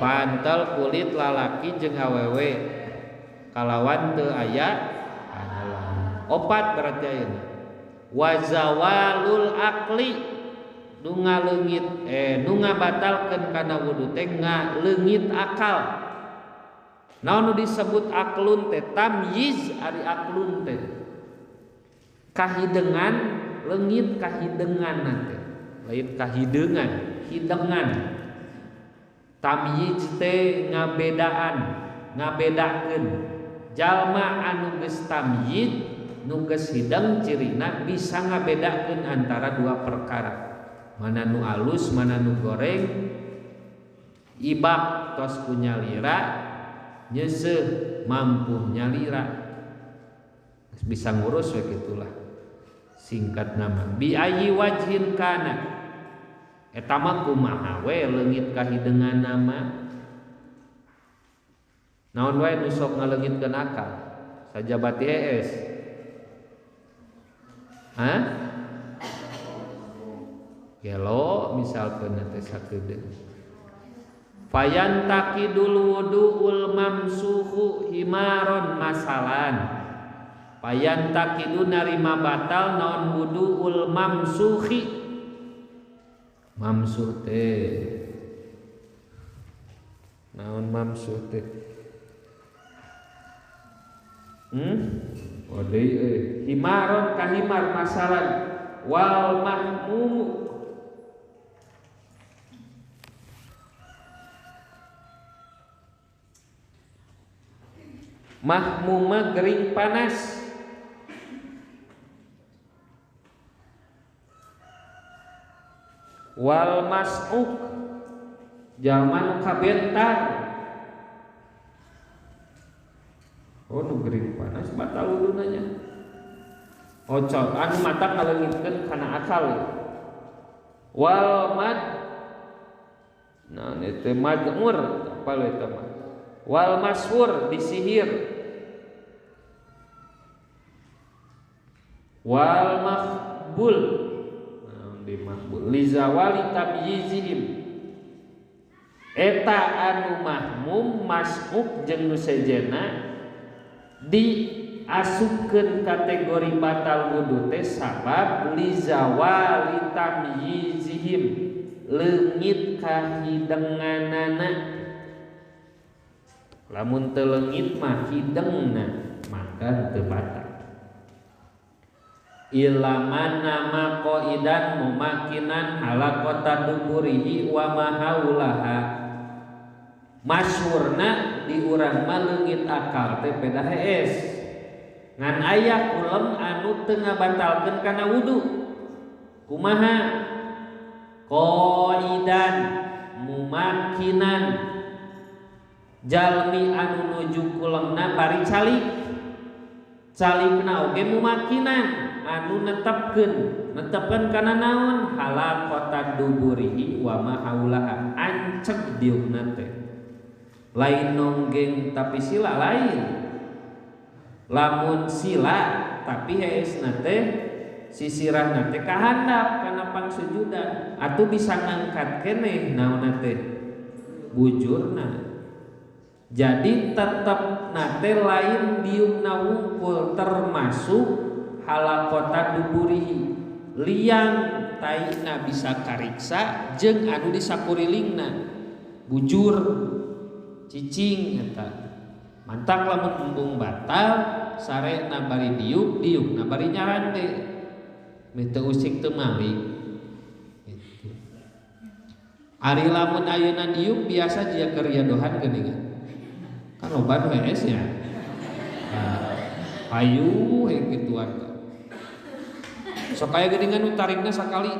S1: pantel kulit lalaki jeung awewe kalawan teu aya halangan. Opat berarti ayeuna wazawalul akli nu ngaleungit nu ngabatalkeun kana wudu teh ngaleungit akal. Naon nu disebut aklun teh tamyiz ari aklun teh kahidengan leungit kahidengan teh lain kahidengan hidengan. Tamyiz teh ngabedaan ngabedakeun jalma anu geus tamyiz nu geus hideng cirina bisa ngabedakeun antara dua perkara mana nu alus mana nu goreng. Ibak tos ku nyalira nyeuseuh mampu nyalira bisa ngurus we kitulah singkat nama bi ayi wajhin kana eta mah kumaha we leungit kahidengan nama naon wae nu sok ngaleungitkeun akal sajabati hees. Hah? Gelo misalkeun teh sakedeung fayantaqidul wudu'ul mamsuhu himaron masalan fayantaqidu narima batal naon wudu'ul mamsuhi mamsuh teh naon mamsuh teh Oh deui euy himaron ka himar masalan wal mahmum mahmuma gering panas wal mas'uk jalma nu kabentar. Oh nu gering panas batal wuduna nya. Oh anu mata ngaleungitkeun kana akal. Wal mad nah itu madmur apa eta mah. Wal mashur disihir. Wal mahbul nah, di mahbul lizawali tamyizihim eta anu mahmum mas'uk jeung nu sejenna diasupkeun kategori batal wudu teh sabab lizawali tamyizihim leungit kahidenganana. Lamun teu leungit mah hidengna maka teu batal. Ilaman nama qaidan mumakinan halaqata duburihi wa ma haulaha. Masyhurna di urang mah leungit akal teh beda hees. Ngan aya kulem anu teu ngabatalkeun kana wudu. Kumaha? Qaidan mumakinan jalmi anu nuju kulemna bari calik. Calikna oge mumakinan anu netepkeun netepkeun kana naon halaqata duburihi wa ma haulaha anceg diukna teh lain nonggeng tapi sila lain lamun sila tapi heesna teh sisirahna teh kahandap kana pangsujudan atuh bisa ngangkat keneh naonna teh bujurna. Jadi tetep nate lain diukna wungkul termasuk halaqata duburihi liang taina bisa kariksa jeung anu disakurilingna bujur cicing eta mantak lamun embung batal sarena bari diuk diukna bari nyarande meh teu usik teu malik gitu. Ari lamun ayeuna diuk biasa jiga keur riadohan geuningan kan loba nu hees nya hayu he kituan sok aya geuningan nu tarikna sakali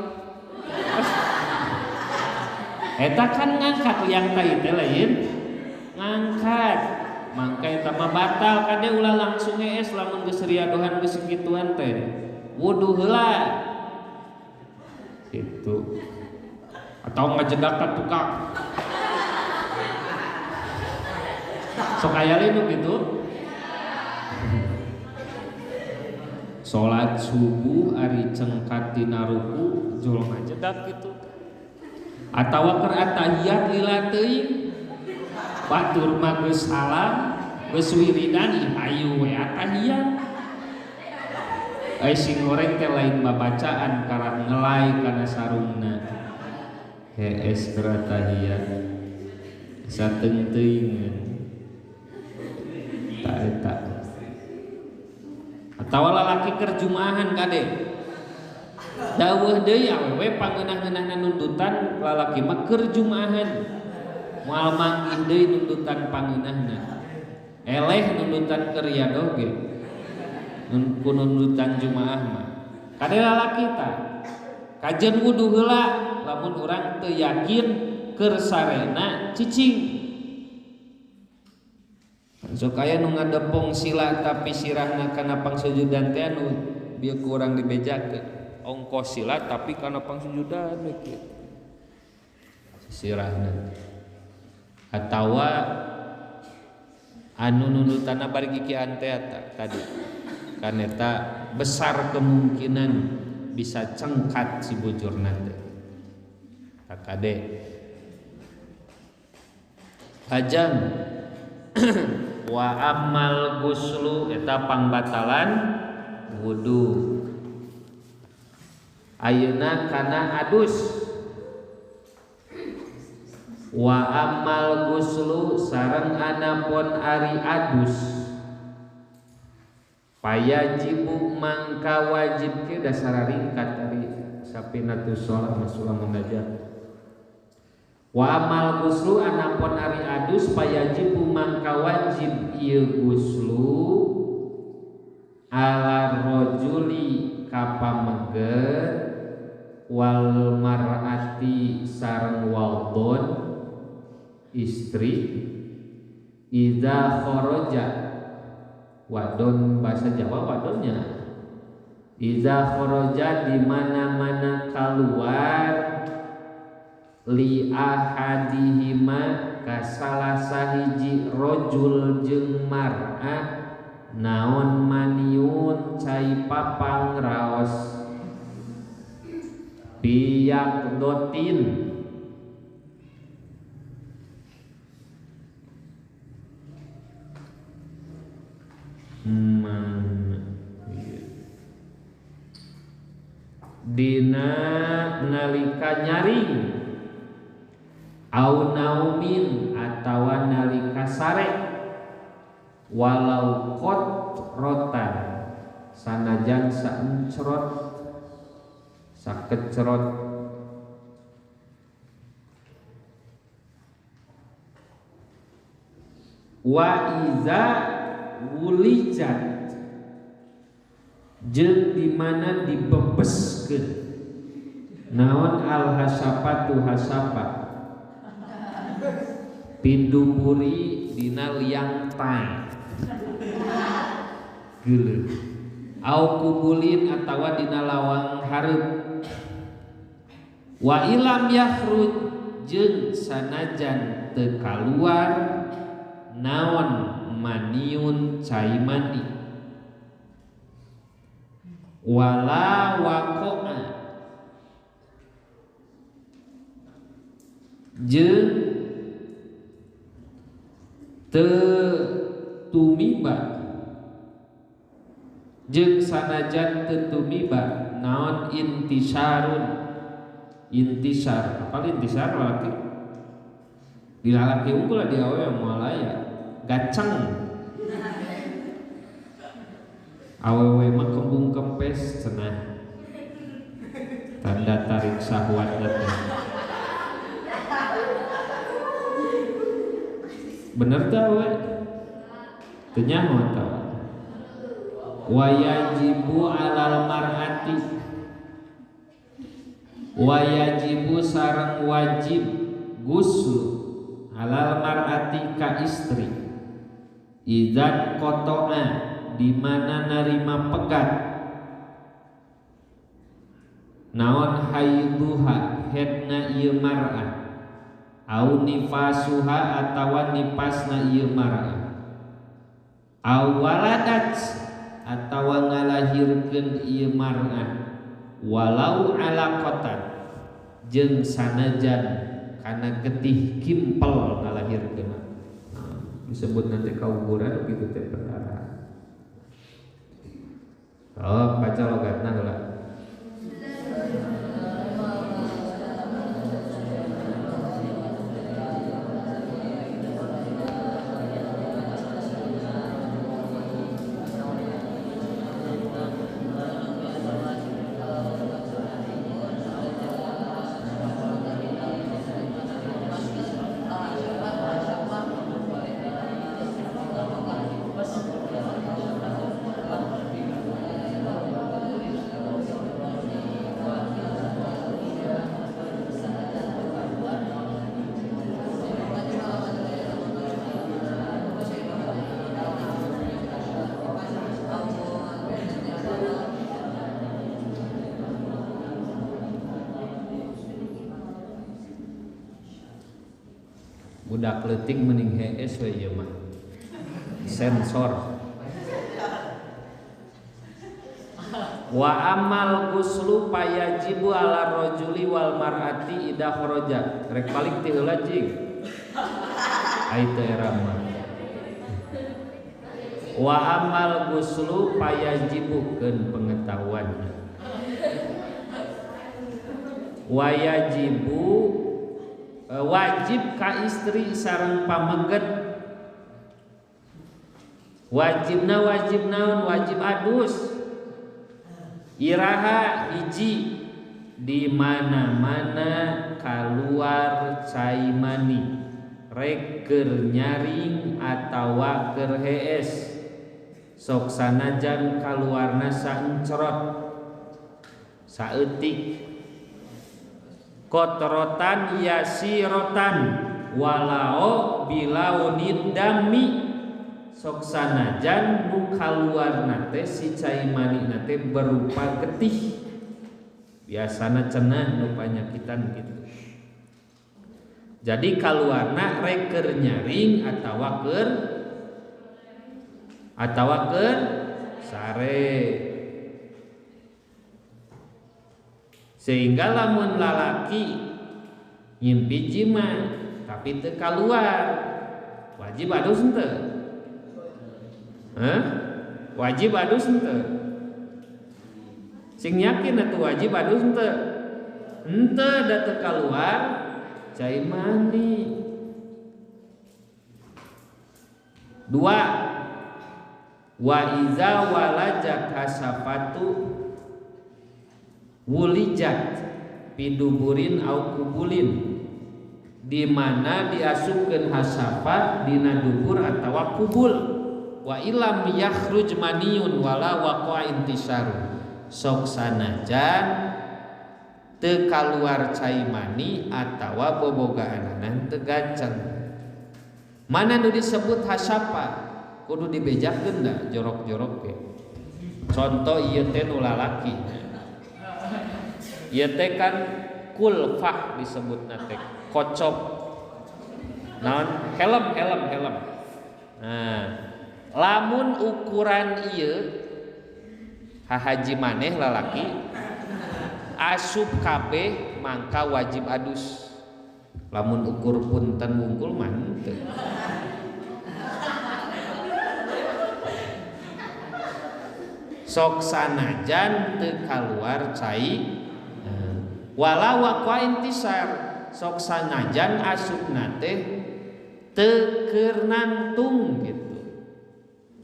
S1: eta kan ngangkat liang tai teh lain ngangkat mangka eta mah batal kade ulah langsung hees lamun geus riadohan geus kituan teh wudu heula gitu atau ngajedak ka tukang sok aya nu kitu. Salat subuh ari cengkat dina ruku jol ngajedak kitu atawa keur atahiyat lila teuing batur mah geus salam geus wiridan hayu we atahiyat ai sing goreng teh lain babacaan karang ngelai kana sarungna hees keur atahiyat sateung teuingeun ta eta atawa lalaki keur jumaahan kade daweuh deui awewe pangeunah-ngeunahna nundutan lalaki mah keur jumaahan moal manggih deui nundutan pangeunahna eleh nundutan keur riadoh ge ku nundutan jumaah mah kade lalaki tah kajeun wudu heula lamun urang teu yakin keur sarena cicing. Sok aya nu ngadepong sila tapi sirahna kana pangsujudan teh anu bieu ku urang dibejakeun ongkos sila tapi kana pangsujudan we kitu sirahna atawa anu nundutanna bari kikian teh tadi kan eta besar kemungkinan bisa cengkat si bujurna teh kade lajang wa amal guslu eta pangbatalan wudu ayeuna kana adus wa amal guslu sareng anapun ari adus Payajibu mangka wajib ke dasar ringkat dari sapinatus sholat masulah munajat. Wa amal guslu anapun ari adus payajibu mangka wajib ieu guslu ala rajuli ka pameget wal mar'ati sareng wadon istri idza kharaja. Wadon bahasa Jawa wadonnya idza kharaja di mana-mana keluar li ahadihima ka salah sahiji rajul jeung mar'ah naon maniun cai papang raos biyak dotin dina nalika nyaring au naumin atawa nalika sare walau kot rotan sanajan saencrot sakecrot wa iza wulijat jeung di mana dibebeskeun naon al hasapatu hasapa pinduburi dina liang tai geuleuh au kubulin atawa dina lawang hareup wa ilam yakhruj jeung sanajan teu kaluar naon maniun cai mani wala waqa'a jeung teu tumiba jeung sanajan teu tumiba naon intisarun intisar apal intisar lalaki dilalaki unggul di awewe moal aya gaceng awewe mah kembung kempes cenah tanda tarik syahwat teh bener teh awewe teu nyaho tah wayajibu alal mar'ati wayajibu sareng wajib guslu alal mar'ati ka istri idzan qata'a di mana narima pegat naon haiduha hedna ieu mar'ah au nifasuha atawa nipasna ieu mar'ah au waladat atawa ngalahirkeun ieu mar'ah walau alaqatan jeung sanajan kana getih kimpel ngalahirkeun. Nah, disebut nanti kauguran gitu teh perkara. Oh, baca logatna heula. Budak leutik mending hees we ieu mah. Sensor. Wa amal guslu payajibu ala rajuli wal mar'ati idza kharaja. Rek balik ti heula jing. Ai teu era mah. Wa amal guslu payajibu keun pengetahuan. Wayajibu wajib ka istri sareng pameget Wajibna wajib naon? Wajib adus. Iraha hiji di mana-mana kaluar cai mani rek keur nyaring atawa keur hees sok sanajan kaluarna saencrot saeutik kotrotan yasirotan walao bilaunid dami sok sanajan nu kaluarna teh si cai manina teh berupa getih biasana cenah nu panyakitan gitu. Jadi kaluarna rek keur nyaring atawa keur sare. Sehingga lamun lalaki ngimpi jima tapi teu kaluar wajib adus henteu? Hah? Wajib adus henteu? Sing yakin atuh wajib adus henteu? Henteu da teu kaluar cai mani. Dua, wa iza walajat hasafatu wulijat piduburin au kubulin, di mana diasupkeun hasafah dina dubur atawa kubul. Wa ilam yakhruj maniyun wala waqa intisaru, sok sanajan teu kaluar cai mani atawa bobogaanana teu gancang. Mana nu disebut hasafah kudu dibejakeun da jorok-jorok ge. Contoh ieu teh nu lalaki. Ieu teh kan kulfah disebutna teh, kocop. Naon? Helm. Nah, lamun ukuran ieu hahaji maneh lalaki asup kabeh mangka wajib adus. Lamun ukur punten wungkul mah henteu. Sok sanajan teu kaluar cai wala waqa intisar, sok sanajan asupna teh teu keur nangtung gitu.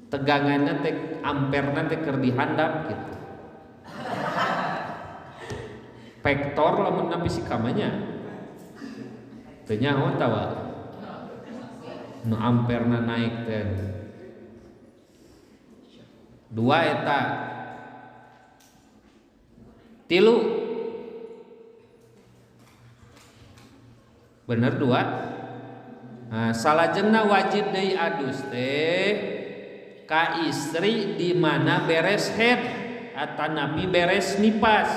S1: Teganganna teh amperna teh keur dihandap gitu. Vektor lamun fisika mah nya teu nyaho tawa nu amperna naik teh. Dua eta. Tilu. Bener dua. Nah, salajengna wajib deui adus teh ka istri di mana beres head atanapi beres nipas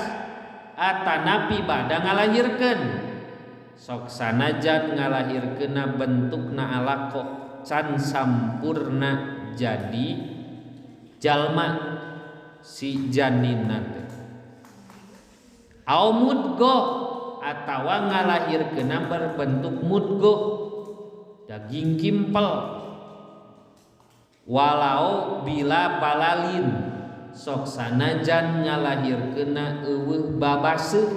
S1: atanapi bada ngalahirkeun. Sok sanajan ngalahirkeunna bentukna alaqah can sampurna jadi jalma si janinna teh. Au mudgoh atawa ngalahirkeunna berbentuk mudgoh daging kimpel. Walau bila balalin sok sanajan ngalahirkeunna eueuh babaseuh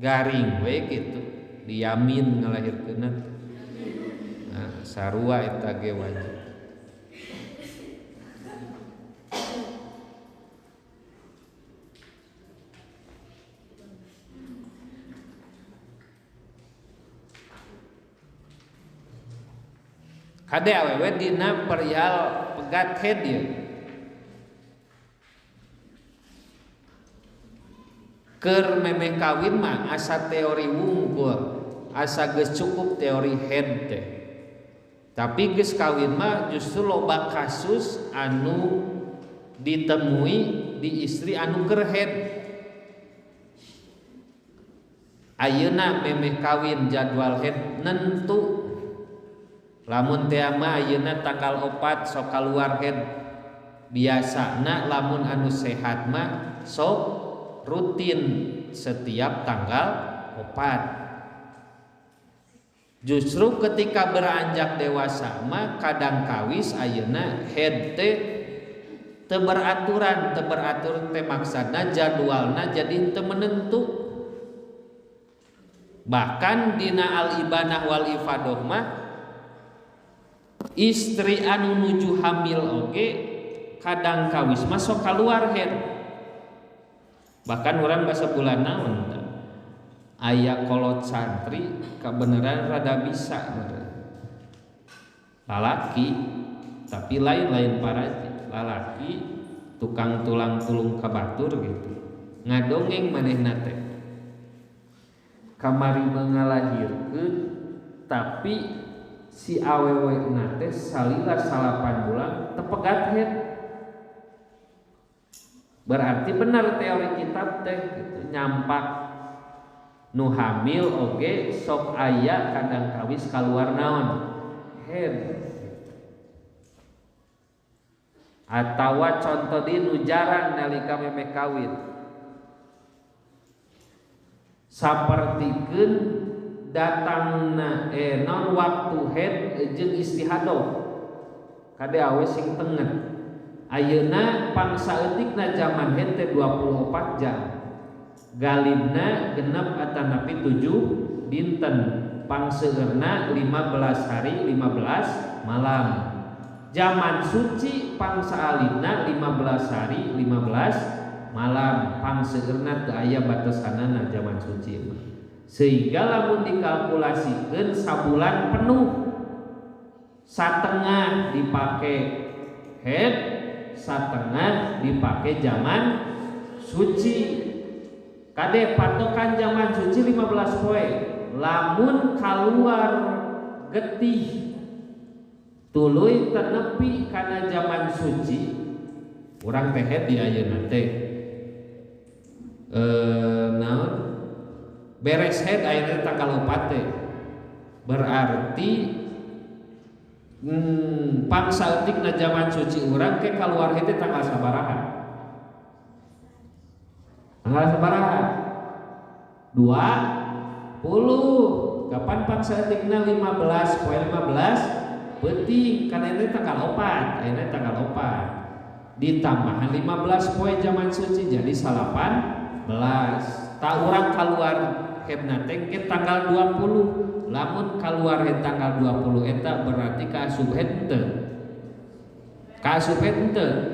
S1: garing we kitu diamin ngalahirkeunna. Nah, sarua eta ge wajib. Kade awewe dina perihal pegat head ya. Keur memeh kawin mah asa teori wungkul, asa geus cukup teori head teh. Tapi geus kawin mah justru loba kasus anu ditemui di istri anu keur head. Ayeuna memeh kawin jadwal head nentu. Lamun teh mah ayeuna tanggal 4 sok kaluar head. Biasana lamun anu sehat mah sok rutin setiap tanggal 4. Justru ketika beranjak dewasa mah kadang kawis ayeuna head teh teu beraturan, teu beratur teh maksudna jadwalna jadi teu menentu. Bahkan dina al ibanah wal ifadoh mah Istri anu nuju hamil oge kadang kawis masuk keluar head. Bahkan orang bahasa bulan naon aya kolot santri kebenaran rada bisa lalaki tapi lain-lain paraji lalaki tukang tulang tulung kabatur gitu ngadongeng manehna teh kamari mengalahirkeun tapi si awewe na teh salila 8 bulan tepegat head. Berarti benar teori kitab teh gitu, nyampak nu hamil oge sok aya kadang kawis kaluar naon head. Atawa contoh di nu jarang nalika memeh kawin sapertikeun datangna non waktu head jeung istihadah kade awe sing tengen. Ayeuna pangsaeutikna zaman head teh 24 jam galibna genep atanapi 7 dinten pangseueurna 15 hari 15 malam. Zaman suci pangsaalidna 15 hari 15 malam pangseueurna teu aya batasanana zaman suci mah. Sehingga lamun dikalkulasikeun sabulan penuh satengah dipake head satengah dipake zaman suci. Kade patokan zaman suci 15 poe lamun kaluar getih tuluy tenepi kana zaman suci urang teh di ayeuna teh naon beres head ayeuna tanggal 4 teh berarti pangsaeutikna zaman suci urang ke kaluar head tanggal sabaraha? Tanggal sabaraha? 20. Kapan pangsaeutikna 15 poe 15 peuting karena ini tanggal 4, ayeuna tanggal 4 ditambahan 15 poe zaman suci jadi 18. Tak urang keluar headna teh ke tanggal 20. Lamun keluar head tanggal 20 eta berarti kaasup head teu. Kaasup head teu.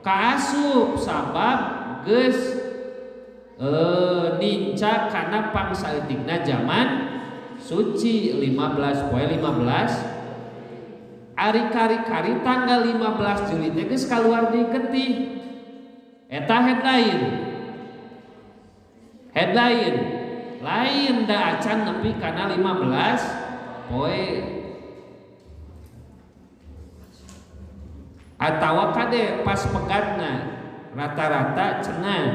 S1: Kaasup sabab geus ninca kana pangsaeutikna zaman suci 15 poe 15. Ari kari-kari tanggal 15 Juli teh geus kaluar di getih. Eta head lain. Head lain. Lain da acan nepi kana 15 poe. Atawa kade pas pegatna rata-rata cenah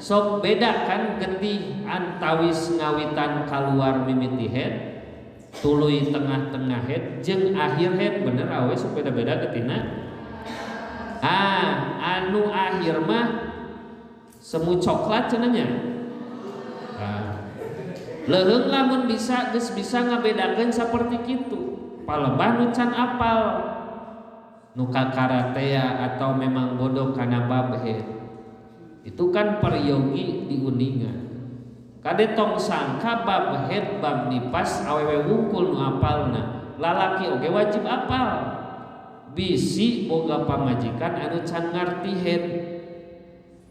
S1: sok beda kan getih antawis ngawitan kaluar mimiti head tuluy tengah-tengah head jeung akhir head bener awe sok beda-beda getina. Ah anu akhir mah semu coklat cenah nya. Leuheung lamun bisa geus bisa ngabedakeun saperti kitu palebah nu can apal nu kakaratea atau memang bodoh kana bab head itu kan peryogi diuningan. Kade tong sangka bab head bab nipas awewe wungkul nu apalna lalaki oge wajib apal bisi boga pamajikan anu can ngarti head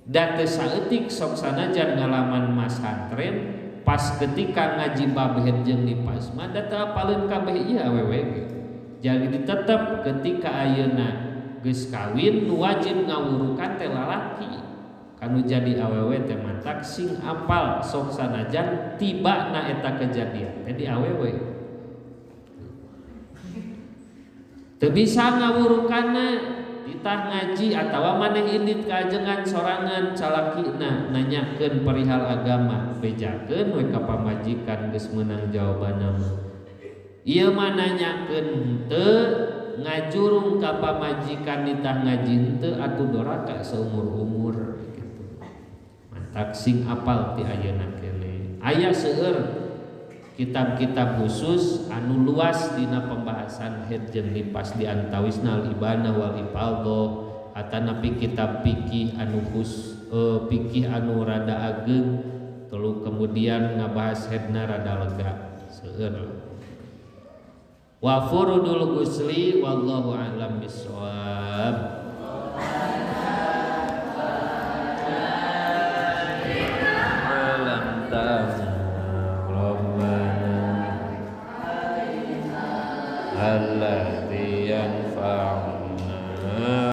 S1: da teu saeutik sok sanajan ngalaman masantren pas ketika ngaji bab head jeung nipas mah da teu apaleun kabeh ieu awewe ge. Jadi tetep ketika ayeuna geus kawin nu wajib ngawurukan teh lalaki kanu jadi awewe teh mantak sing apal sok sanajan tiba na eta kejadian teh di awewe teu bisa ngawurukanna titah ngaji atawa maneh indit kaajengan sorangan calakina nanyakeun perihal agama bejakeun we ka pamajikan geus meunang jawabanna mah ieu mah nanyakeun henteu ngajurung ka pamajikan nitah ngaji henteu atuh doraka seumur-umur gitu. Mantak sing apal ti ayeuna keneh. Aya seueur kitab-kitab khusus anu luas dina pembahasan head jeung nipas di antawisna al ibana wal ifadhah atanapi kitab fikih anu khus fikih anu rada ageng telu kemudian ngabahas headna rada lega seueur. Wa furudul ghusli wallahu a'lam bissawab.